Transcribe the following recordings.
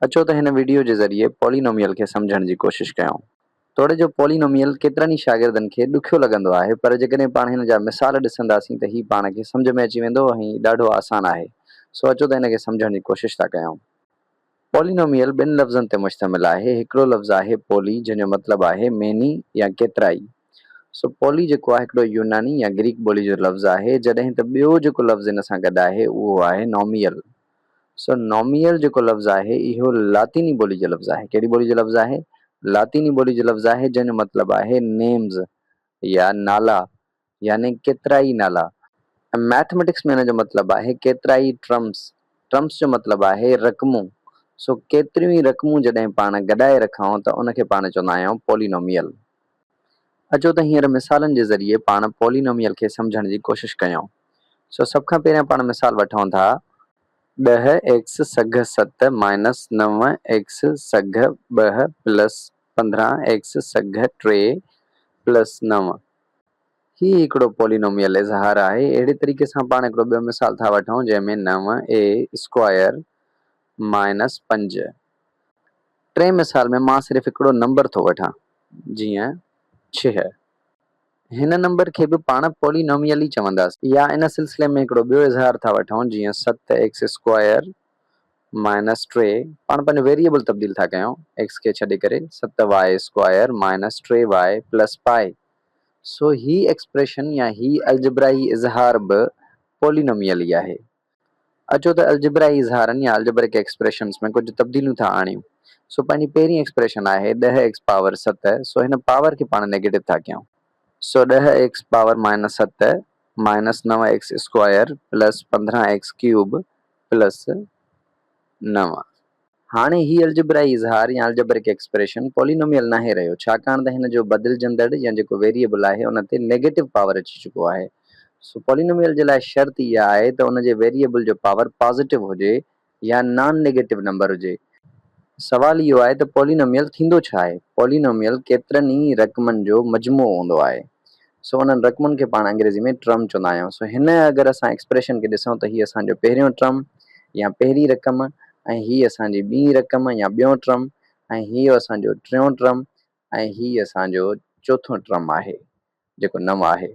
اچو ته هن وڊيو جي ذريعي پولينوميل کي سمجهڻ جي ڪوشش ڪيون. توڙي جو پولينوميل ڪيترن ئي شاگردن کي ڏکيو لڳندو آهي پر جيڪڏهن پاڻ هن جا مثال ڏسنداسين ته هي پاڻ کي سمجهه ۾ اچي ويندو ۽ ڏاڍو آسان آهي. سو اچو ته هن کي سمجهڻ جي ڪوشش ٿا ڪيون. پولينوميل ٻن لفظن تي مشتمل آهي، هڪڙو لفظ آهي پولي جنهن جو مطلب آهي ميني يا ڪيترائي. سو پولي جيڪو آهي هڪڙو يوناني يا گريڪ ٻولي جو لفظ آهي جڏهن ته ٻيو جيڪو لفظ هن سان گڏ آهي اهو آهي نوميل. سو نوميل جيڪو لفظ آهي اهو لاطيني ٻولي جو لفظ آهي. ڪهڙي ٻولي جو لفظ آهي؟ لاطيني ٻولي جو لفظ آهي جنهن جو مطلب آهي نيمز يا نالا يعني ڪيترائي نالا. ۽ مئٿميٽڪس ۾ ان جو مطلب آهي ڪيترائي ٽرمس. ٽرمس جو مطلب آهي رقمون. سو ڪيتريون ئي رقمون جڏهن پاڻ گڏائي رکون ته ان کي پاڻ چوندا آهيون پولينوميل. اچو ته هينئر مثالن جي ذريعي پاڻ پولينوميل کي سمجهڻ جي ڪوشش ڪيون. سو سڀ کان پهريان پاڻ مثال وٺون ٿا. ڏهه ايڪس سگهه ست مائنس نو ايڪس سگهه ٻه پلس 15 ايڪس سگهه ٽي پلس نو. هي هڪڙو پولينوميل اظهار آهي. اهڙي طريقي سان پاڻ هڪڙو ٻيو مثال ٿا وٺون جنهن ۾ نو اي اسڪوائر مائنس پنج. ٽئين مثال ۾ مان صرف هڪڙو نمبر ٿو وٺان، جيئن ڇهه. هن نمبر کي به پاڻ پولينوميل ئي چونداسين. يا ان سلسلي ۾ هڪڙو ٻيو اظهار ٿا وٺون، جيئن ست ايڪس اسڪوائر مائنس ٽي، پاڻ پنهنجو ويريئبل تبديل ٿا ڪيون، ايڪس کي ڇڏي ڪري ست واء اسڪوائر مائنس ٽي واء پلس پائي. سو هي ايڪسپريشن يا هي الجبرائي اظهار به پولينوميل ئي آهي. اچو ته الجبرائي اظهارن يا الجبرڪ ايڪسپريشنز ۾ ڪجهه تبديليون ٿا آڻيون. سو پنهنجي پهرين ايڪسپريشن آهي ڏهه ايڪس پاور ست، سو هن پاور کي پاڻ نيگيٽو ٿا ڪيون. سو ڏهه ايڪس پاور مائنس ست مائنس نو x square plus 15 x cube plus نو. هاڻي هي الجبرائي اظهار يا الجبرڪ ايڪسپريشن پولينوميل ناهي رهيو ڇاڪاڻ ته هن جو بدلجندڙ يا جيڪو ويريئبل آهي ان تي نيگيٽو پاور اچي چڪو آهي. سو پولينوميل جي لاء شرط اها آهي ته ان جي ويريئبل جو پاور پازيٽو هجي يا نان نيگيٽو نمبر هجي. سوال اهو آهي ته پولينوميل ٿيندو ڇا آهي؟ پولينوميل ڪيترن ئي رقمن جو مجموعو هوندو آهي. سو انهن رقمن کي پاڻ انگريزي ۾ ٽرم چوندا آهيون. سو هن اگر اسان ايڪسپريشن کي ڏسون ته هي اسان جو پهريون ٽرم يا پهرين رقم ۽ هي اسان جي ٻي رقم يا ٻيون ٽرم ۽ هي اسان جو ٽيون ٽرم ۽ هي اسان جو چوٿون ٽرم آهي. جيڪو نو آهي.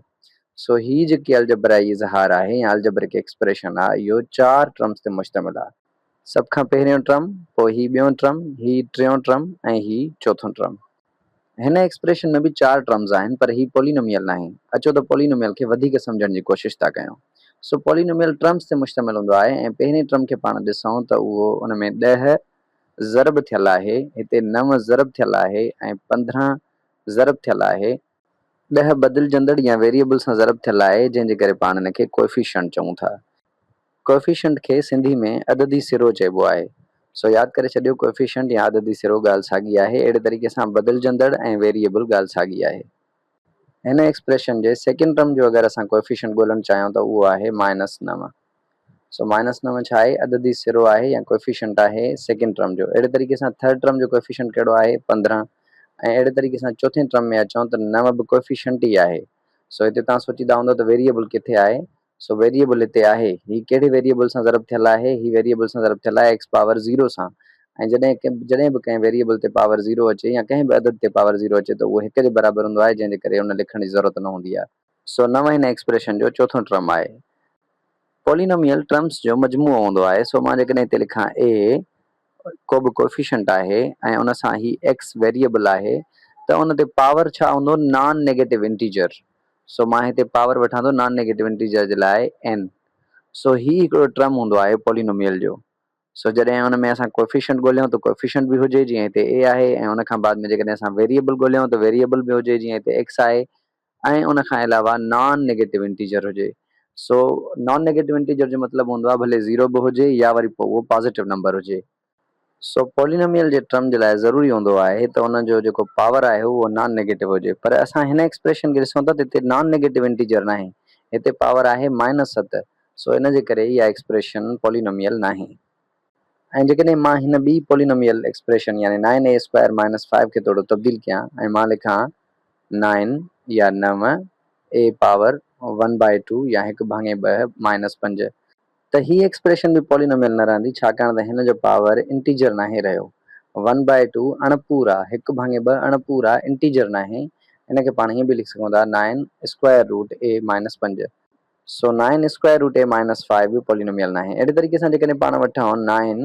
سو هي جيڪي الجبرائي اظهار آهي يا الجبرڪ ايڪسپريشن آهي اهو چار ٽرمز تي مشتمل آهي. سڀ کان پهريون ٽرم، پوء هي ٻيون ٽرم، هي ٽيون ٽرم ۽ هي چوٿون ٽرم. هن ايڪسپريشن ۾ به چار ٽرمز آهن پر هي پولينوميل ناهي. اچو ته پولينوميل کي وڌيڪ سمجهڻ جي ڪوشش ٿا ڪيون. سو پولينوميل ٽرمز تي مشتمل هوندو آهي ۽ پهرين ٽرم کي پاڻ ڏسون ته اهو ان ۾ ڏهه ضرب ٿيل آهي، هتي نو ضرب ٿيل آهي ۽ 15 ضرب ٿيل آهي. ڏهه بدلجندڙ يا ويريئبل سان ضرب ٿيل آهي، جنهن جي ڪري پاڻ ان کي ڪوئفيشنٽ چئون ٿا. ڪوئفيشنٽ کي سنڌي ۾ عددي سرو چئبو آهي. سو ياد ڪري ڇڏيو ڪوئفيشنٽ يا عددي سرو ڳالهه ساڳي آهي. اهڙي طريقي سان بدلجندڙ ۽ ويريئبل ڳالهه ساڳي آهي. هن ايڪسپريشن جي سيڪنڊ ٽرم جو اگر اسان ڪوئفيشنٽ ڳولڻ چاهيون ته اهو آهي مائنس نو. سو مائنس نو ڇا آهي؟ عددي سرو آهي يا ڪوئفيشنٽ آهي سيڪنڊ ٽرم جو. اهڙي طريقي سان ٿرڊ ٽرم جو ڪوئفيشنٽ ڪهڙو آهي؟ 15 ۽ اهڙي طريقي سان چوٿين ٽرم ۾ اچون ته نو به ڪوئفيشنٽ ئي آهي. سو هتي توهان سوچيندا هوندؤ ته ويريئبل ڪٿي آهي؟ سو ويريئبل هتي آهي. هي ڪهڙي ويريئبل سان ضرب ٿيل آهي؟ هي ويريئبل سان ضرب ٿيل آهي ايڪس پاور زيرو سان ۽ جڏهن جڏهن به ڪنهن ويريئبل تي پاور زيرو اچي يا ڪنهن به عدد تي پاور زيرو اچي ته اهو هڪ جي برابر هوندو آهي جنهن جي ڪري ان لکڻ جي ضرورت نه هوندي آهي. سو نو هن ايڪسپريشن جو چوٿون ٽرم آهي. پولينوميل ٽرمز جو مجموعو هوندو آهي، سو مان جيڪڏهن هتي لکان a ڪو به ڪوئفيشنٽ آهي ۽ ان سان هي x variable آهي ته ان تي پاور ڇا هوندو نان نيگيٽو انٽيجر، سو مان هتي پاور وٺان ٿو نان نيگيٽو انٽيجر جي لاء n، سو هي هڪڙو ٽرم هوندو آهي پولينوميل جو. سو جڏهن ان ۾ اسان ڪوئفيشنٽ ڳوليون ته ڪوئفيشنٽ به هجي جيئن هتي a آهي ۽ ان کان بعد ۾ جيڪڏهن اسان ويريئبل ڳوليون ته ويريئبل به هجي جيئن هتي x آهي ۽ ان کان علاوه نان نيگيٽو انٽيجر هجي. سو نان نيگيٽو انٽيجر جو مطلب هوندو آهي ڀلي زيرو به هجي يا وري پوء اهو پازيٽو نمبر هجي. سو پولينوميل جي ٽرم جي لاء ضروري هوندو آهي ته ان جو جيڪو پاور آهي اهو نان نيگيٽو هجي پر اسان هن ايڪسپريشن کي ڏسون ٿا ته هتي نان نيگيٽو انٽيجر ناهي هتي پاور آهي مائنس ست سو ان جي ڪري اها ايڪسپريشن پولينوميل ناهي. ۽ جيڪڏهن مان هن ٻي پولينوميل ايڪسپريشن يعني nine A square minus five کي ٿورو تبديل ڪيان ۽ مان لکان نائن يا نو اي پاور ون بائي ٽو يا هڪ ڀاڱي ٻه مائنس پنج ته هي ايڪسپريشن به پولينوميل نه رهندي ڇاڪاڻ ته هن جو پاور انٽيجر ناهي رهيو. ون باء ٽو اڻپورا، هڪ ڀاڱي ٻه اڻپورا، انٽيجر ناهي. ان کي پاڻ ائين به لکي سگهون ٿا nine square root a minus پنج. So nine square root a minus five به پولينوميل ناهي. اهڙي طريقي سان جيڪڏهن پاڻ وٺون نائن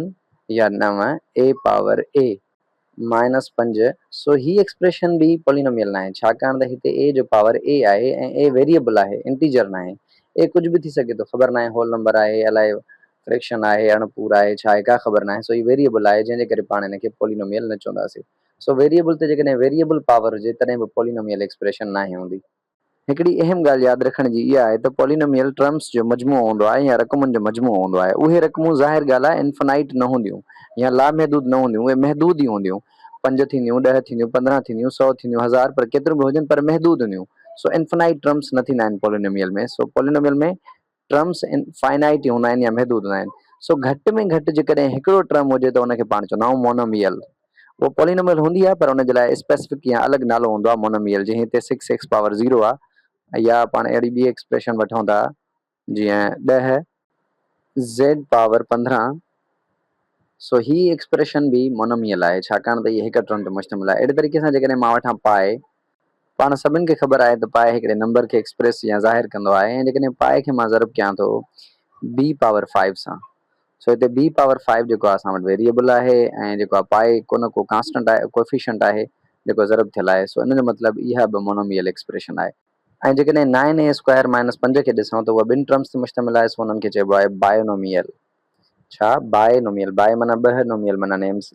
يا نو اي پاور اي مائنس پنج سو هي ايڪسپريشن به پولينوميل ناهي ڇاڪاڻ ته هتي اي جو پاور اي آهي ۽ اي ويريبل آهي انٽيجر ناهي اي ڪجهه به ٿي سگهي ٿو خبر ناهي هول نمبر آهي الائي فريڪشن آهي اڻپور آهي ڇا آهي ڪا خبر ناهي سو هي ويريبل آهي جنهن جي ڪري پاڻ هن کي پولينوميل نه چونداسين سو ويريبل تي جيڪڏهن ويريبل پاور هجي تڏهن به پولينوميل ايڪسپريشن ناهي هوندي. هڪڙي اهم ڳالهه ياد رکڻ جي اها آهي ته پولينوميل ٽرمس جو مجموعو هوندو آهي يا رقمن جو مجموعو هوندو آهي. اهي رقمون ظاهر ڳالهه آهي انفنائيٽ نه هونديون يا لامحدود نه هونديون، اهي محدود ئي هونديون. پنج ٿينديون، ڏهه ٿينديون، 15 ٿينديون، سئو ٿينديون، هزار پر ڪيتريون به هجن پر محدود هونديون. سو انفنائيٽ ٽرمس نه ٿيندا آهن پولينوميل ۾. سو پولينوميل ۾ ٽرمس فائنائيٽ ئي هوندا آهن يا محدود هوندا آهن. سو گهٽ ۾ گهٽ جيڪڏهن هڪڙو ٽرم هجي ته ان کي پاڻ چوندا آهيون مونوميل. اهو پولينوميل هوندي آهي پر ان جي لاء اسپيسفڪ يا الڳ نالو هوندو آهي مونوميل جيئن هتي سڪس ايڪس پاور زيرو آهي يا پاڻ اهڙي ٻي ايڪسپريشن وٺون ٿا جيئن ڏهه زيڊ پاور 15 سو هي ايڪسپريشن به مونوميل آهي ڇاڪاڻ ته هي هڪ ٽرم تي مشتمل آهي. اهڙي طريقي سان جيڪڏهن مان وٺان پائي، پاڻ سڀن کي خبر آهي ته پائي هڪڙي نمبر کي ايڪسپريس يا ظاهر ڪندو آهي ۽ جيڪڏهن پائي کي مان ضرب ڪيان ٿو بي پاور فائيو سان سو هتي بي پاور فائيو جيڪو آهي اسان وٽ ويريبل آهي ۽ جيڪو آهي پائي ڪو نه ڪو ڪانسٽنٽ آهي ڪوئفيشنٽ آهي جيڪو ضرب ٿيل آهي سو ان جو مطلب اها به مونوميل ايڪسپريشن آهي. ۽ جيڪڏهن نائن اي اسڪوائر مائنس پنج کي ڏسون ته اها ٻن ٽرمس تي مشتمل آهي سو انهن کي چئبو آهي بائنوميل. ڇا؟ بائنوميل، بائي معنيٰ ٻه نوميل معنيٰ نيمز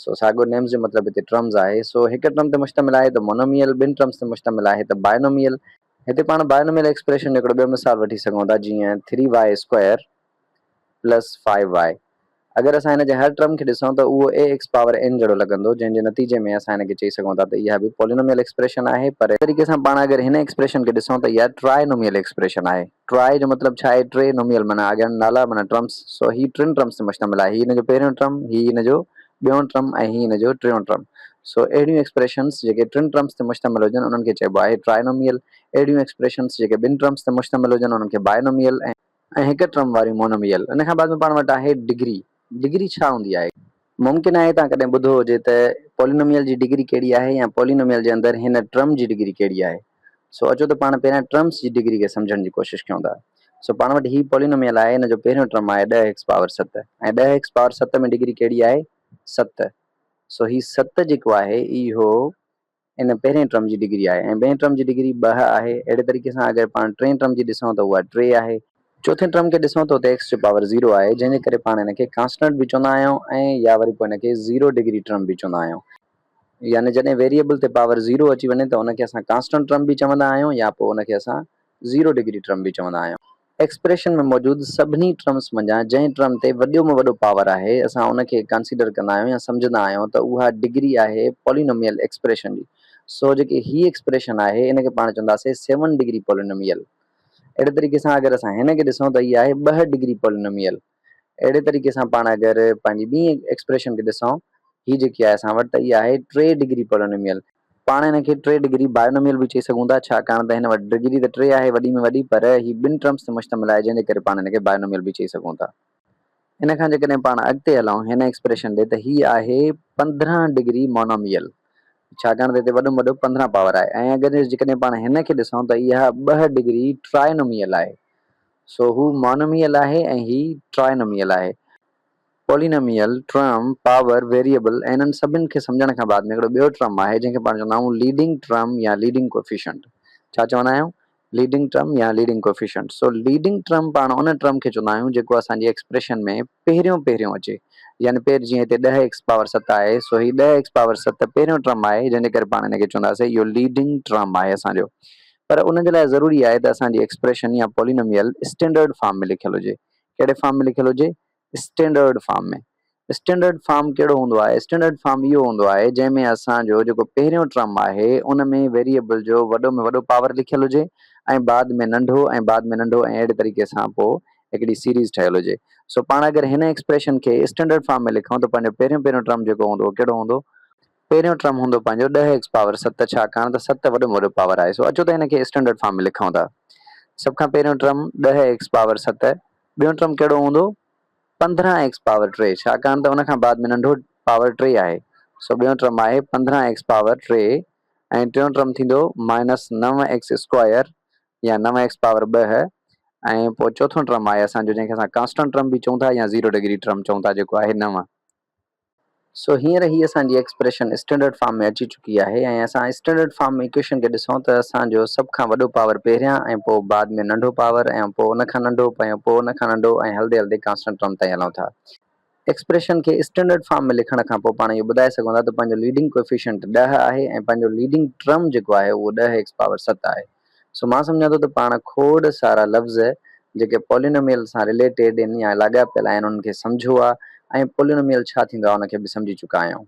سو ساڳيو نيمز جو مطلب هتي ٽرمز آهي سو هڪ ٽرم تي مشتمل آهي ته مونوميل ٻن ٽرمز تي مشتمل آهي ته بائنوميل. هتي پاڻ بائنوميل ايڪسپريشن جو هڪڙو ٻيو مثال وٺي سگهون ٿا جيئن three y square plus five y اگر اسان هن جي هر ٽرم کي ڏسون ته اهو اي ايڪس پاور اين جهڙو لڳندو جنهن جي نتيجي ۾ اسان هن کي چئي سگهون ٿا ته اها به پولينوميل ايڪسپريشن آهي پر اهڙي طريقي سان پاڻ اگر هن ايڪسپريشن کي ڏسون ته اها ٽرائنوميل ايڪسپريشن آهي. ٽرائي جو مطلب ڇا آهي ٽي نوميل معنيٰ اڳيان نالا معنيٰ ٽرمس سو هي ٽن ٽرمس تي مشتمل آهي هي هن جو پهريون ٽرم هي هن جو ٻيون ٽرم ۽ هي هن جو ٽيون ٽرم سو اهڙيون ايڪسپريشنس جيڪي ٽن ٽرمس تي مشتمل هجن انهن کي چئبو آهي ٽرائنوميل اهڙيون ايڪسپريشنس جيڪي ٻن ٽرمس تي مشتمل هجن انهن کي بائنوميل ۽ ۽ هڪ ٽرم واريون مونوميل. ان کان بعد ۾ پاڻ وٽ آهي ڊگري. ڊگري ڇا هوندي آهي؟ ممڪن آهي توهان ڪڏهن ٻڌو هجي ته پولينوميل جي ڊگري ڪهڙي آهي يا پولينوميل جي اندر هن ٽرم جي ڊگري ڪهڙي آهي. سو اچو ته پاڻ پهريان ٽرمس جي ڊگري کي سمجهڻ جي ڪوشش ڪيون ٿا. سو پاڻ وٽ هي پولينوميل آهي ان جو پهريون ٽرم آهي ڏهه ايڪس پاور ست ۽ ڏهه ايڪس پاور ست ۾ ڊگري ڪهڙي آهي؟ ست. سو هي ست جيڪو آهي اهو ان پهرين ٽرم جي ڊگري آهي ۽ ٻئين ٽرم جي ڊگري ٻه آهي. اهڙي طريقي سان اگر پاڻ ٽئين ٽرم جي ڏسون ته اها ٽي آهي. چوٿين ٽرم کي ڏسون ته اتي ايڪس جو پاور زيرو آهي جنهن جي ڪري پاڻ ان کي ڪانسٽنٽ به چوندا آهيون ۽ يا وري پوء ان کي زيرو ڊگري ٽرم به چوندا آهيون. يعني جڏهن ويريئبل تي پاور زيرو اچي وڃي ته ان کي اسان ڪانسٽنٽ ٽرم به چوندا آهيون يا پوء ان کي اسان زيرو ڊگري ٽرم به چوندا آهيون. ايڪسپريشن ۾ موجود سڀني ٽرمس منجهان جنهن ٽرم تي وڏو ۾ وڏو پاور آهي اسان ان کي ڪنسيڊر ڪندا آهيون يا سمجهندا آهيون ته اها ڊگري آهي پولينوميل ايڪسپريشن جي. سو جيڪي هي ايڪسپريشن آهي ان کي پاڻ چونداسين سيون ڊگري پولينوميل. اهڙي طريقي سان اگر اسان هن کي ڏسون ته هي آهي ٻه ڊگري پولينوميل. اهڙي طريقي سان پاڻ اگر پنهنجي ٻي ايڪسپريشن کي ڏسون هي جيڪي آهي اسان وٽ ته اها آهي ٽي ڊگري پولينوميل. پاڻ هن کي ٽي ڊگري بائنوميل به چئي سگهون ٿا، ڇاڪاڻ ته هن وٽ ڊگري ته ٽي آهي وڏي ۾ وڏي، پر هي ٻن ٽرمس تي مشتمل آهي، جنهن جي ڪري پاڻ هن کي بائنوميل به چئي سگهون ٿا. ان کان جيڪڏهن پاڻ اڳتي هلون هن ايڪسپريشن ڏي ته هي آهي 15 ڊگري مونوميل، ڇاڪاڻ ته هتي وڏو ۾ وڏو 15 پاور آهي ۽ اگر جيڪڏهن پاڻ هن کي ڏسون ته اها ٻه ڊگري ٽرائنوميل آهي. سو هو مونوميل آهي ۽ هي ٽرائنوميل آهي. پولينوميل، ٽرم، پاور، ويريئبل ۽ انهن سڀن کي سمجهڻ کان بعد ۾ هڪڙو ٻيو ٽرم آهي جنهن کي پاڻ چوندا آهيون ليڊنگ ٽرم يا ليڊنگ ڪوئفيشنٽ. ڇا چوندا آهيون؟ ليڊنگ ٽرم يا ليڊنگ ڪوئفيشنٽ. سو ليڊنگ ٽرم پاڻ ان ٽرم کي چوندا آهيون جيڪو اسان جي ايڪسپريشن ۾ پهريون پهريون اچي. يعني پهر جيئن هتي ڏهه ايڪس پاور ست آهي سو هي ڏهه ايڪس پاور ست پهريون ٽرم آهي جنهن جي ڪري پاڻ ان کي چونداسين اهو ليڊنگ ٽرم آهي اسان جو. پر ان جي لاء ضروري آهي ته اسان جي ايڪسپريشن يا پولينوميل اسٽينڊرڊ فارم ۾ لکيل هجي. ڪهڙي فارم ۾ لکيل هجي؟ Standard form ۾. اسٽينڊرڊ فارم ڪهڙو هوندو آهي؟ اسٽينڊرڊ فارم اهو هوندو آهي جنهن ۾ اسان جو جيڪو پهريون ٽرم آهي ان ۾ ويريئبل جو وڏو ۾ وڏو پاور لکيل هجي ۽ بعد ۾ ننڍو ۽ بعد ۾ ننڍو ۽ اهڙي طريقي سان پوء هڪڙي سيريز ٺهيل هجي. سو پاڻ اگر هن ايڪسپريشن کي اسٽينڊرڊ فارم ۾ لکون ته پنهنجو پهريون پهريون ٽرم جيڪو هوندو اهو ڪهڙو هوندو؟ پهريون ٽرم هوندو پنهنجو ڏهه ايڪس پاور ست ڇاڪاڻ ته ست وڏو ۾ وڏو پاور آهي. سو اچو ته هن کي اسٽينڊرڊ فارم ۾ لکون ٿا. سڀ کان پهريون ٽرم ڏهه ايڪس پاور ست. ٻيون ٽرم ڪهڙو هوندو؟ 15 ايڪس پاور 3، ڇاڪاڻ ته ان کان بعد ۾ ننڍو پاور 3 آهي، سو ٻيون ٽرم آهي 15 ايڪس پاور 3 ۽ ٽيون ٽرم ٿيندو مائنس 9 ايڪس اسڪوائر يا 9 ايڪس پاور 2 ۽ پوء چوٿون ٽرم آهي اسان جو جنهن کي اسان ڪانسٽنٽ ٽرم به چئون ٿا يا زيرو ڊگري ٽرم چئون ٿا جيڪو آهي 9. سو هينئر هي اسان جي ايڪسپريشن اسٽينڊرڊ فارم ۾ اچي چڪي آهي ۽ اسان اسٽينڊرڊ فارم ۾ ايڪويشن کي ڏسون ته اسان جو سڀ کان وڏو پاور پهريان ۽ پوء بعد ۾ ننڍو پاور ۽ پوء ان کان ننڍو ۽ پوء ان کان ننڍو ۽ هلندي هلندي ڪانسٽنٽ ٽرم تائين هلون ٿا. ايڪسپريشن کي اسٽينڊرڊ فارم ۾ لکڻ کان پوء پاڻ اهو ٻڌائي سگهون ٿا ته پنهنجو ليڊنگ ڪوئفيشنٽ 10 آهي ۽ پنهنجو ليڊنگ ٽرم جيڪو آهي اهو 10 ايڪس پاور 7 آهي. سو مان سمجهان ٿو ته پاڻ کوڙ سارا لفظ جيڪي پولينوميل سان رليٽيڊ آهن يا لاڳاپيل آهن انهن کي سمجهيو آهي ۽ پولينوميل ڇا ٿيندو آهي ان کي به سمجهي چڪا آهيون.